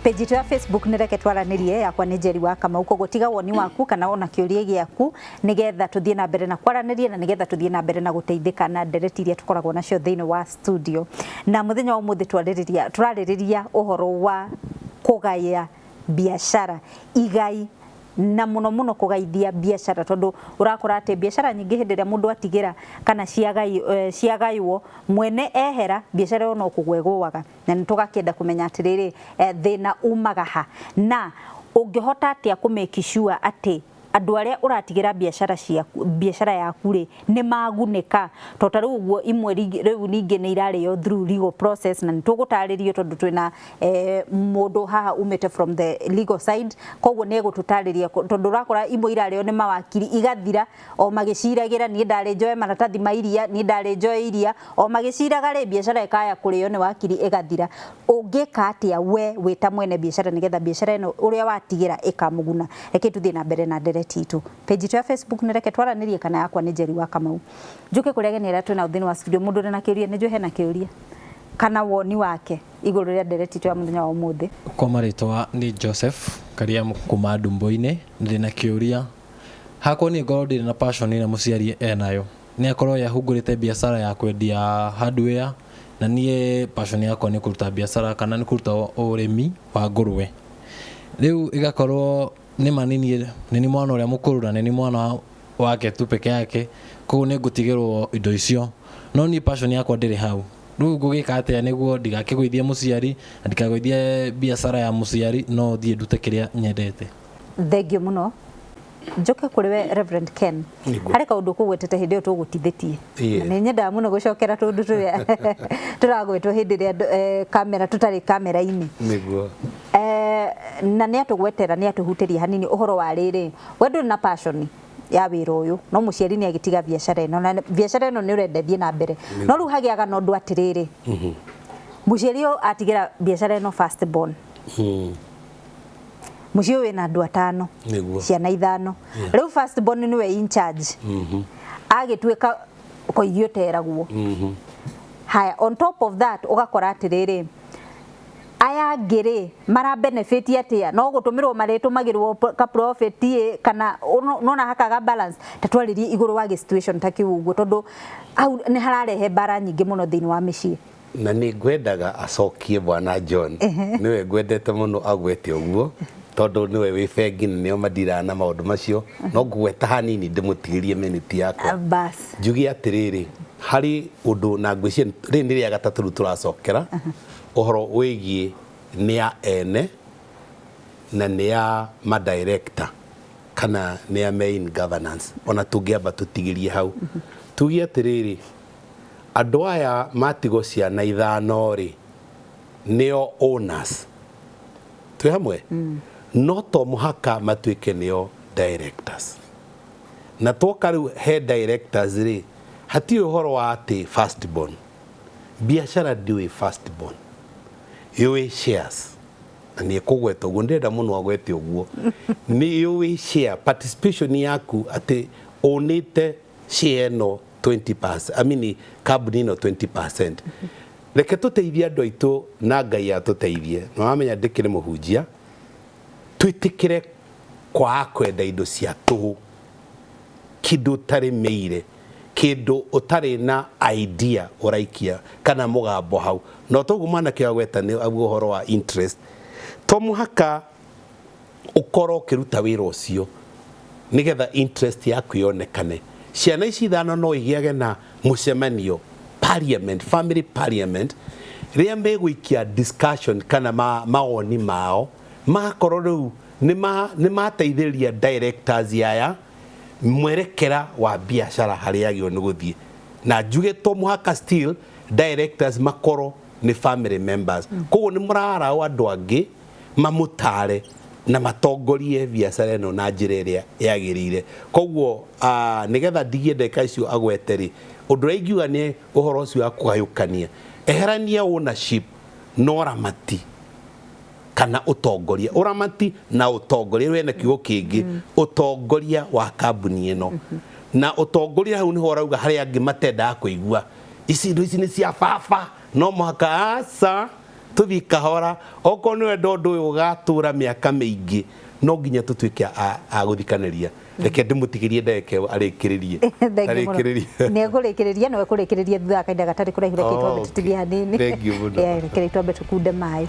Page itũ ya Facebook nĩ Reke Twaranĩrie, yakwa nĩ Njeri wa Kamau. Koguo tiga woni waku kana ona kĩũria gĩaku nĩgetha tũthiĩ na mbere na kwaranĩria na nĩgetha tũthiĩ na mbere na gũteithĩka na ndereti iria tũkoragwo nacio thĩinĩ wa studio. Na mũthenya wa ũmũthĩ twarĩrĩria tũrarĩrĩria ũhoro wa kũgaya biacara, igai na mũno mũno kũgaithia biacara, tondũ ũrakora atĩ biacara nyingĩ hĩndĩ ĩrĩa mũndũ atigĩra kana ciagaywo mwene ehera, biacara ĩyo no kũgwa ĩgũaga. Na nĩ tũgakĩenda kũmenya atĩrĩrĩ, thĩna umaga ha, na ũngĩhota atĩa kũ make sure atĩ andũ arĩa ũratigĩra biacara ciaku, biacara yaku rĩ, nĩ magunĩka. Tondũ ta rĩu ũguo imwe rĩu ningĩ nĩ irarĩo through legal process, na nĩ tũgũtarĩrio tondũ twĩna mũndũ haha umĩte from the legal side, koguo nĩ egũtũtarĩria, tondũ ũrakora imwe irarĩo nĩ mawakiri igathira o magĩciragĩra, niĩ ndarĩ njoe maratathi ma iria, niĩ ndarĩ njoe iria, o magĩciraga rĩ, biacara ĩkaya kũrĩo nĩ wakiri ĩgathira. Ũngĩka atĩa we wĩ ta mwene biacara nĩgetha biacara ĩno ũrĩa watigĩra ĩkamũguna? Reke tũthiĩ na mbere na ndereti itũ. Page itũ ya Facebook nĩ Reke Twaranĩrie, kana yakwa nĩ Njeri wa Kamau. Njũke kũrĩ ageni arĩa twĩnao thĩinĩ wa studio. Mũndũ ũrĩ na kĩũria, nĩ njũĩ hena kĩũria kana woni wake igũrũ rĩa ndereti itũ ya mũthenya wa ũmũthĩ. Kwa marĩtwa nĩ Joseph Kariamu kuma Ndumbo-inĩ. Ndĩna kĩũria hakwa, niĩ ngorwo ndirĩ na passion ĩrĩa mũciari enayo, nĩ akorwo ye ahungũrĩte biacara ya kwendia hardware, na niĩ passion yakwa nĩ kũruta biacara kana nĩ kũruta ũrĩmi wa ngũrwe. Rĩu ĩgakorwo nĩ ma nĩ niĩ mwana ũrĩa mũkũrũ na nĩ niĩ mwana wake tu peke yake, koguo nĩ ngũtigĩrwo indo icio, no niĩ passion yakwa ndĩrĩ hau. Rĩu ngũgĩka atĩa nĩguo ndigakĩgũithie mũciari na ndikagũithie biacara ya mũciari, no thiĩ ndute kĩrĩa nyendete? Thengiũ mũno. Njoke kũrĩ we Reverend Ken. Nĩguo. Harĩ kaũndũ kũgwetete hĩndĩ ĩyo tũgũtithĩtie. Na nĩ nyendaga mũno gũcokera tũndũ tũrĩa tũragwetwo hĩndĩ ĩrĩa kamera tũtarĩ kamera-inĩ. Na nĩ atũgwetera, nĩ atũhutĩria hanini ũhoro wa rĩrĩ, we ndũrĩ na passion ya wĩra ũyũ, no mũciari nĩ agĩtiga biacara ĩno, na biacara ĩno nĩ ũrenda ĩthiĩ na mbere, no rĩu hagĩaga na ũndũ atĩrĩrĩ, mũciari ũyũ atigĩra biacara ĩno first born, mũciĩ ũyũ wĩna andũ atano, ciana ithano, rĩu first born nĩwe in charge, agĩtuĩka koigi ũteragwo. Haya, on top of that ũgakora atĩrĩrĩ, aya angĩ rĩ, mara benefit atĩa? No gũtũmĩrwo marĩtũmagĩrwo ka profit ĩ, kana nona hakaga balance. Ta twarĩrie igũrũ wa gĩ situation ta kĩu ũguo, tondũ hau nĩ hararehe mbara nyingĩ mũno thĩinĩ wa mĩciĩ. Na nĩ ngwendaga acokie bwana John, nĩwe ngwendete mũno agwete ũguo, tondũ nĩwe wĩ bengi na nĩo mandiraga na maũndũ macio, no ngũgweta hanini ndĩmũtigĩrie minute yakwa. Bas. Njuge atĩrĩrĩ, harĩ ũndũ na ngwĩciria rĩrĩ nĩ rĩa gatatũ rĩu tũracokera ũhoro wĩgiĩ nĩ ya ene na nĩ ya madirector kana nĩ ya main governance. Ona tũngĩamba tũtigĩrie hau, tuge atĩrĩrĩ, andũ aya matigwo ciana ithano rĩ, nĩo owners, twĩ hamwe, no to mũhaka matuĩke nĩo directors. Na twoka rĩu he directors rĩ, hatirĩ ũhoro wa atĩ first born. Biacara ndĩũĩ first born, yũĩ shares, na nĩ ekũgweta ũguo, ndĩrenda mũno agwete ũguo, nĩ yũĩ share participation yaku, atĩ ũnĩte share ĩno 20%, I mean kambuni ĩno 20%. Reke tũteithie andũ aitũ na Ngai atũteithie, na wamenya ndĩkĩrĩ mũhunjia, twĩtĩkĩre kwaga kwenda indo cia tũhũ, kĩndũ ũtarĩmĩire, kĩndũ ũtarĩ na idea ũraikia kana mũgambo hau. No toguo mwanake agweta nĩ auga ũhoro wa interest, to mũhaka ũkorwo ũkĩruta wĩra ũcio nĩgetha interest yaku yonekane. Ciana ici ithano no igĩage na mũcemanio, parliament, family parliament, rĩrĩa megũikia discussion kana mawoni mao, magakorwo rĩu nĩ mateithĩrĩria directors aya mwerekera wa biacara harĩa yagĩrĩirwo nĩ gũthiĩ. Na njuge to mũhaka still directors makorwo nĩ family members, koguo nĩ mũrarawo andũ angĩ mamũtare na matongorie biacara ĩno na njĩra ĩrĩa yagĩrĩire. Koguo nĩgetha ndigie ndagĩka icio agwete rĩ, ũndũ ũrĩa ingiuga nĩ ũhoro ũcio wa kũgayũkania, eherania ownership na ũramati kana ũtongoria, ũramati na ũtongoria, rĩu hena kiugo kĩngĩ, ũtongoria wa kambuni ĩno. Na ũtongoria hau nĩho ũrauga harĩa angĩ matendaga kũigua ici indo ici nĩ cia baba, no mũhaka aca. Tũthiĩ kahora. Okorwo nĩ wenda ũndũ ũyũ ũgatũra mĩaka mĩingĩ, no nginya tũtuĩke a gũthikanĩria. Reke ndĩmũtigĩrie ndagĩka ĩyo arĩkĩrĩrie. Thank you mũno. Arĩkĩrĩrie. Nĩ ekũrĩkĩrĩria, nĩwe kũrĩkĩrĩria thutha wa kahinda gatarĩ kũraihu. Reke twambe Okay. tũtigie hanini. Thank you mũno. Reke twambe tũkunde maĩ.